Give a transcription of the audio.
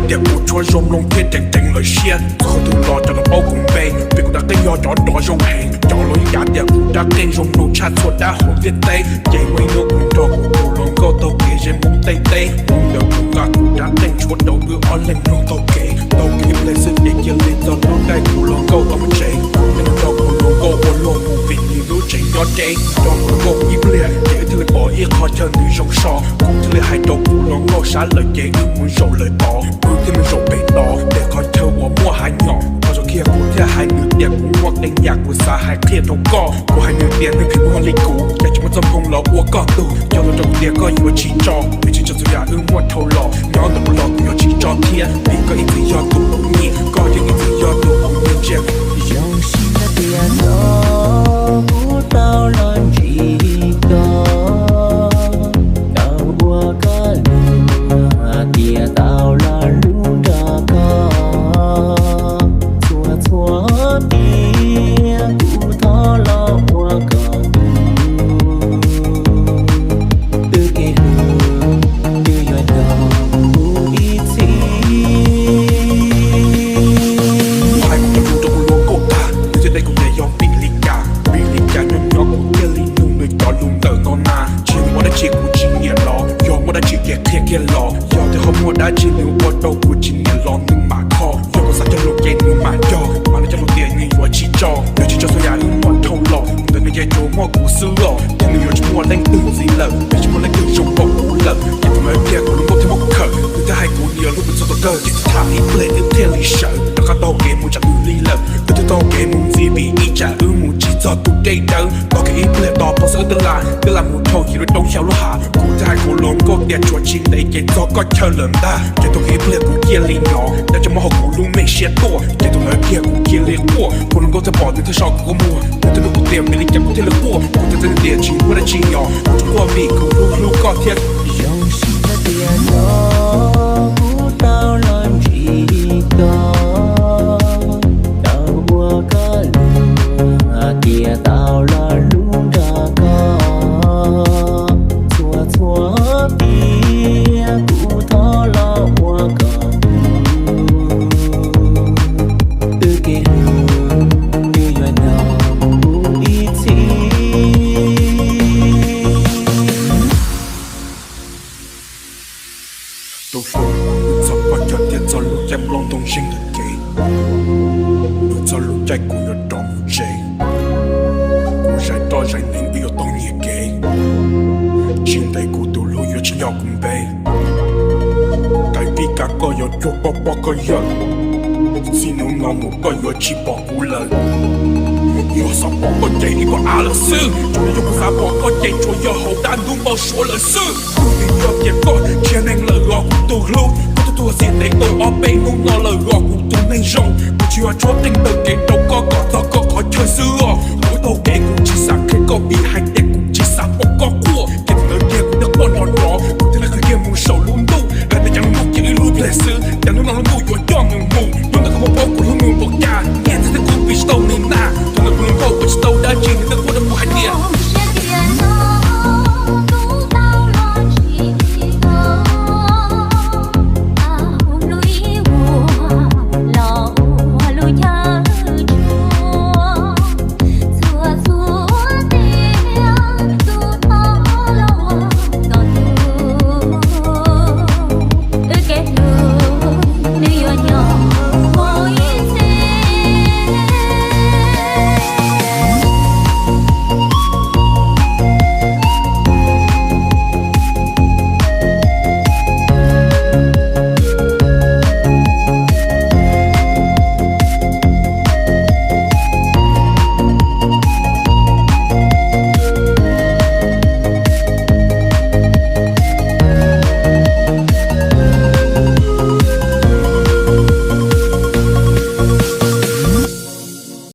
Tias kuv tshuab zoo mloog thiab tseem ceev lawv siab, txog qhov twg los cov no paub kuv npe, vim kuv rab qeej yog cov rov zoo heev. Cov los yeej yav tias kuv rab qeej zoo mloog tshaj txhua dab hauv ntiaj teb, ces muaj ib hnub kuv nrog kuv tus hluas nkauj taug kev ze Hmoob Thaib teb, hnub ntawd kuv nqa kuv rab qeej tshuab rau wb ob leeg mloog taug kev. Taug kev ib pliag xwb ces cia li txog lub caij kuv hluas nkauj tau mus tsev. Kuv thiaj li nrog kuv hluas nkauj ua luag mus vim nws lub tsev nyob deb. Nrog hluas nkauj mus ib pliag ces wb thiaj li pom ib qho chaw nws zoo so. Kuv thiaj li hais rau kuv hluas nkauj sab lawm ces wb mus zaum lawm tod. Wb thiaj mus zaum pem tod pem qhov chaw uas muaj hav nyom. Qhov tseem qhia kuv thiaj hais nws tias kuv muaj qee yam kuv xav hais qhia rau koj. Kuv hais nws tias nej phim nyuj li kuv, cas tsis muaj txoj hmoo los ua koj tug. Yog lus rau kuv tias koj yuav tsis tso, vim tsis tso txhua yam wb muaj dhau los. Nyob ntawm kuv los kuv yuav tsis tso thiab, vim koj ib txwm yog tus kuv nyiam, koj yeej ib txwm yog tus kuv nyiam ntsia. Zoo siab tias no kuv tau los ntsib koj, tau ua koj luag, tias tau los hlub nrog koj. Txhua txhua tiam kuv thov los ua koj tus, twb kev hlub twb yuav nrog kuv ib txhis. Kuv hais kuv cov lus rau kuv hluas nkauj tag, nws thiaj teb kuv tias yog vim li cas, vim li cas nyob nyob kuv thiaj li nug nws cov lus ntawm no na. Tsis muaj dab tsi kuv tsis nyiam los, yog muaj dab tsi ces qhia kiag los. Yog tias ho muaj dab tsi nws ua rau kuv tsis nyiam los nws mam kho. Yog kuv xav cog lus ces nws mam cog, mas nws cog lus tias nws yuav tsis tso. Yuav tsis tso txhua yam wb muaj dhau los, ntawm nws ces tsuas muaj kuv xwb os. Ces nws yuav tsis muaj leej twg ntxiv lawm, vim tsis muaj leej twg zoo npaum kuv lawm. Ces thaum ntawd kiag kuv hluas nkauj thiaj muab khawm, nws thiaj hais kuv niam lub npe txog tau kawg. Ces thaum ib pliag wb thiaj li sawv rov qab taug kev mus tsam nws li lawm. Wb twb taug kev mus ntxiv vim ib tsam wb mus tsis txog tus dej dawb. Taug kev ib pliag tos pom xwb wb twb la, twb la mus dhau yim lub roob xyaw lub hav. Kuv thiaj hais kuv hluas nkauj tias tshuav tsis ntev ces txog koj chaw lawm ntag. Ces taug kev ib pliag kuv cia li hnov dab tsi muab hauv kuv lub me siab tuaj. Ces thaum ntawd kiag kuv cia li quaj, kuv hluas nkauj thiaj pom nws thiaj so kuv muag, nws thiaj nug kuv tias vim li cas kuv thiaj li quaj. Kuv thiaj teb nws tias tsis muaj dab tsi nyog, kuv tsuas quaj vim kuv hlub hlub koj thiab. Zoo siab tias no kuv tau los ntsib koj, tau ua koj luag, tias tau los hlub nrog koj. Txhua txhua tiam kuv thov los ua koj tus, twb kev hlub twb yuav nrog kuv ib txhis. Tus hluas, nws txog pog cog tias txog lub caij nplooj ntoo zeeg ntawm kev, nws txog lub caij kuv yuav rov mus tsev. Kuv zais roj zais nees wb yuav tau nyiag kev, tsis ntev kuv tus hlub yuav tsis nco kuv npe. Tais pib kab koj yuav cuag poj poj koj yawm, txij hnub no mus koj yuav tsis pom kuv lawm. Yog xav pom koj ces ib pom av lawm xwb, tsuas yog kuv xav pom koj ces tsuas yog hauv dab ntub npau suav lawm xwb. Kuv vim yog tias koj nrhiav neeg lawm os kuv tus hlub, koj twb tuag txij ntev tau ob peb hnub no lawm os kuv tus neeg zoo. Kuv tsis yog tshuab qeej taug kev rau koj kom txog koj qhov chaw xwb os. Kuv taug kev kuv tsis xav qhia koj vim hais tias